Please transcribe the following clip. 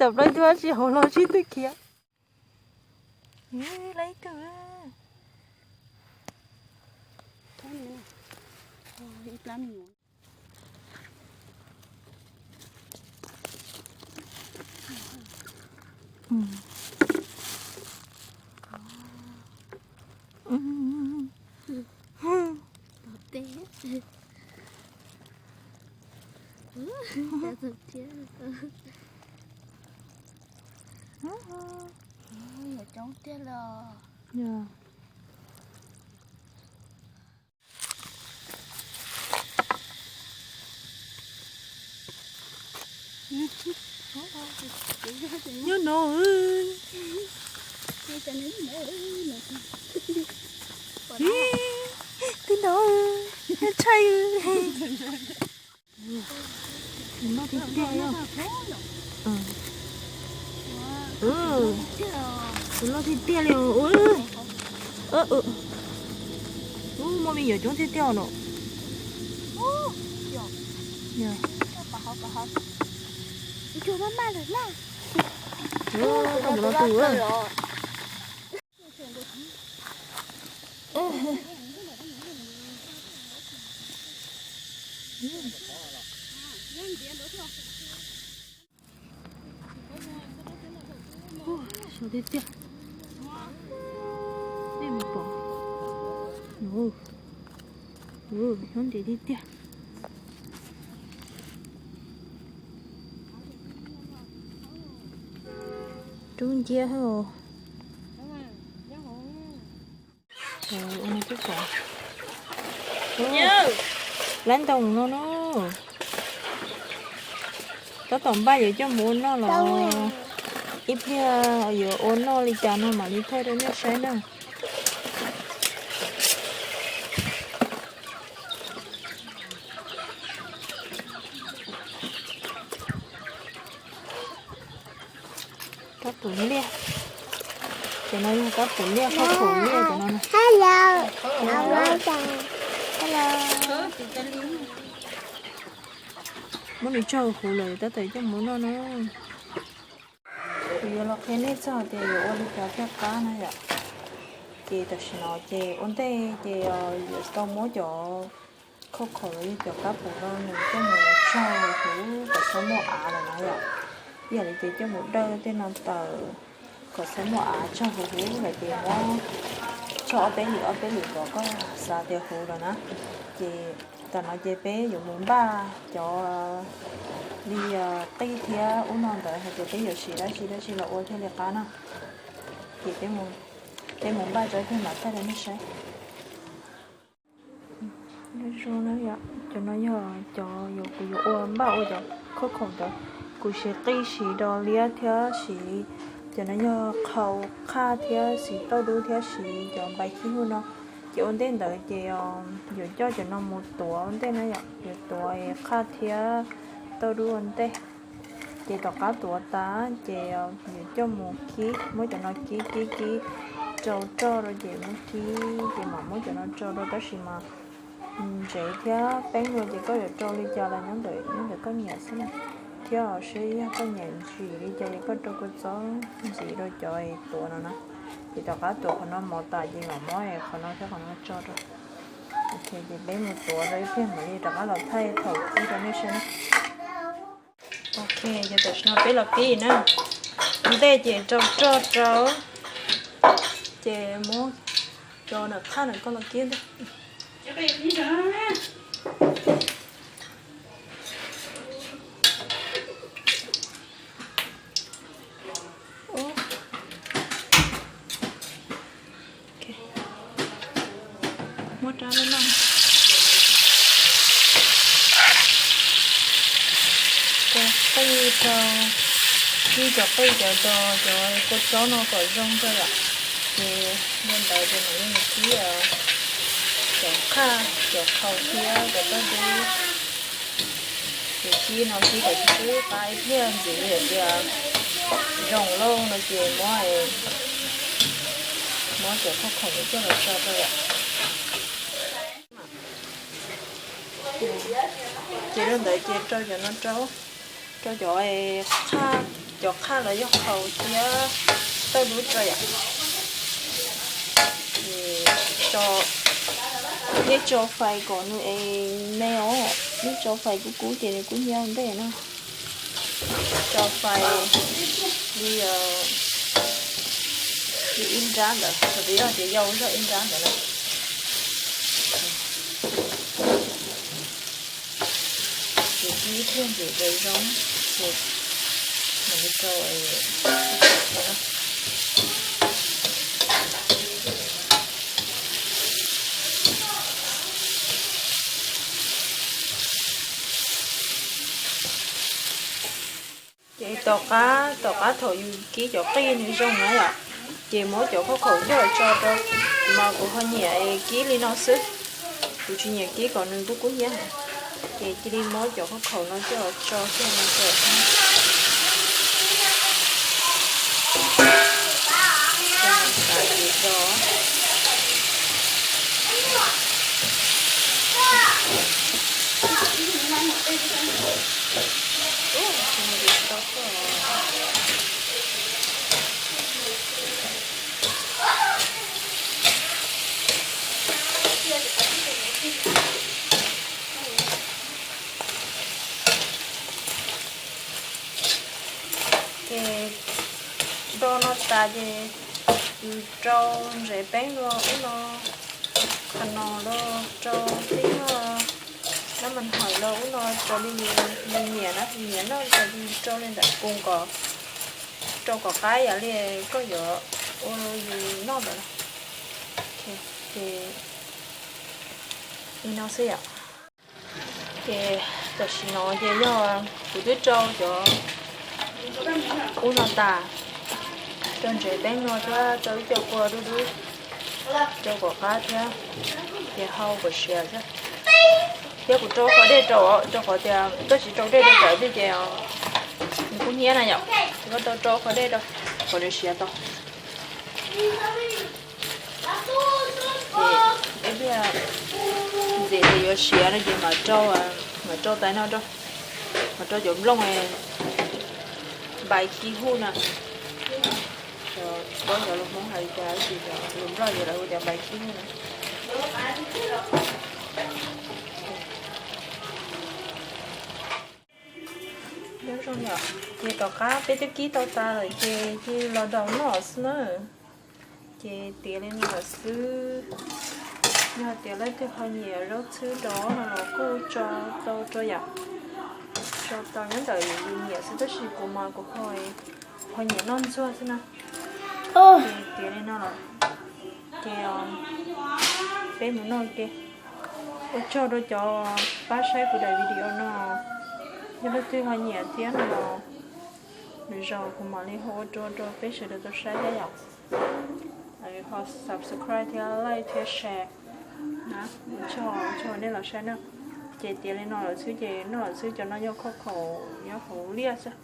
Tam plaub tug dab tsi hauv los sib tw khiav. Lawv ib tug. Coob tiag los. Nyob no. Twb no, nyob tshaj. Tus loj tiag tiag li. Tus loj tiag tiag li. Ub, muaj me nyuam coob tiag tiag no. Sov tiag tiag. Nej mus pom. Nyob ntev tiag tiag. Rub nciab os. Lab ntoo no no. Tab tom npaj yuav coj mus ua noj los ib pliag yuav ua noj li cas no mam li thaij rau nej saib na. Kab pum liaj. Cov no yog kab pum liaj, khaub pum liaj cov no. Hello. Muab nws tso huv lawm tab tom coj mus noj na. Kuv yuav los qhia nej txog tias yuav ua li cov tiaj qab na yom. Ces tam sim no ces ua ntej ces yuav tau muab cov khaub khaum los yog cov kab pum no nws coj mus tso huv kom txhob muaj av lawm na yom. Ib yam li ces coj mus dawj tej no tawm kom txhob muaj av tso huv huv lawm ces muab tso ob peb lwm ob peb lwm kom koj xav tias huv lawm na. Ces tam no ces peb yuav mus npaj cov li qij thiab ub no ntawd hais tias peb yuav siv dab tsi dab tsi los ua thiaj li qab na. Ces peb mus npaj tso thiaj mam thaij rau nej saib. Zoo na yom, cov no yog cov yuav kuv yuav ua npaj ua cov khaub khaum ntawd. Kuv siv qij siv do liab thiab siv cov no yog qhau qhaj thiab siv tauj dub thiab siv cov npais khib huj no. Ces ua ntej ntawd ces yuav coj cov no mus tuav ua ntej na yom, yuav tuav qhaj thiab tauj dub ua ntej. Ces tom qab tuav tas ces yuav coj mus kib, muab cov no kib kib kib rau roj rau ces muab kib ces mam muab cov no rau rau tab sis mas ntsev thiab peeb no ces koj yuav rau li cas los nyob ntawm nyob ntawm koj nyiam xwb na. Thiab seb yog koj nyiam ntsim li cas ces koj rau kua txob ntxiv rau cov tuav no na. Ces tom qab tuav qhov no mov tas ces mam muab qhov no thiab qhov no tso rau. Ok, ces peb mus tuav rau ib pliag mam li rov qab los thaij thaum kib rau nej saib na. Ok, ces tam sim no peb los kib na. Ua ntej ces rau roj rau, ces muab cov nram qhaj ntawm koj los kib ntej. Muab rab loj loj. Cov qij rau, kib cov qij cov do cov kua txob no kom zoo rau yom. Ces li ntawd ces mam li mus kib cov qhaj cov qhau thiab cov tauj dub. Ces kib no kib kom tsis tsw qab ib pliag ntxiv li tias zoo lauj no ces muab, muab cov khaub khaum coj los tso rau yom. Ces li ntawd ces rau cov no rau, rau cov qhaj Cov qhaj los yog qhaus thiab tawj lub rau yom. Ces tso, nej tso fais kom nws es me os, nej tso fais kub kub ces nws kub hnyiab npej na. Tso fais li, li ib nrab ntawd, thaum twg yog tias yau zog ib nrab ntawd na. Ces kib ib pliag ntxim zoo, ces mam li rau. Ces tom qab, tom qab thaum yus kib cov qij nws zoo na yom, ces muab cov khaub khaum coj los tso rau, kuv mas kuv ho nyiam kib li no xwb, kuv tsis nyiam kib kom nws kub kub hnyiab heev. Ces cia li muab cov khaub khaum no coj los tso kiag no rau. Xav ces rau. Ces do no tas ces yus rau ntsev peeb dua ub no, qhov no los rau tib no, nab mas hawm los ub no raws li yus nyiam na, yus nyiam noj ces yus rau li ntawm koos kom, rau kom qab yam li koj yuav ua yus noj ntawd. Ces li no xwb yom. Ces tam sim no ces yog kuv twb rau cov ub no tas, rau ntsev peeb no thiab rau ib co kua dub dub, rau kom qab thiab, ces hau kom siav xwb. Thiab kuv rau qhov dej rau, rau qhov tias koj tsis rau dej rau ntawd thiab ces nws kub hnyiab na yom, ces koj tau rau qhov dej rau kom nws siav tau. Ces ib pliag ntxim li yuav siav no ces mam rau, mam rau tais no rau, mam rau cov nplooj npais khi hu na. Cov, cov lus Hmoob hais li cas tsis, cov lus Nplog ces lawv hu tias npais khi hu na. Nyob zoo yom, ces tom qab peb twb kib tau tas lawm ces cia li los daus noj xwb na. Ces tiav li no lawm xwb. Yog tias leej twg ho nyiam zaub txhwb rau no los kuj tso tau rau yom. Tso tau nyob ntawm yus nyiam xwb tab sis kuv mas kuv ho, ho nyiam noj ntxuag xwb na. Ces tiav li no lawm. Ces peb mus noj ke. Ua tsaug rau cov pab saib kuv daim video no. Yog leej twg ho nyiam thiab no los lwm zaus kuv mam li ho ua dua rau peb sawv daws tau saib thiab yom. Ho subscribe thiab like thiab share na. Ua tsaug, ua tsaug nej los saib na. Ces tiav li no lawm xwb ces noj lawm xwb, cov no yog khaub khaum nyob hauv liaj xwb.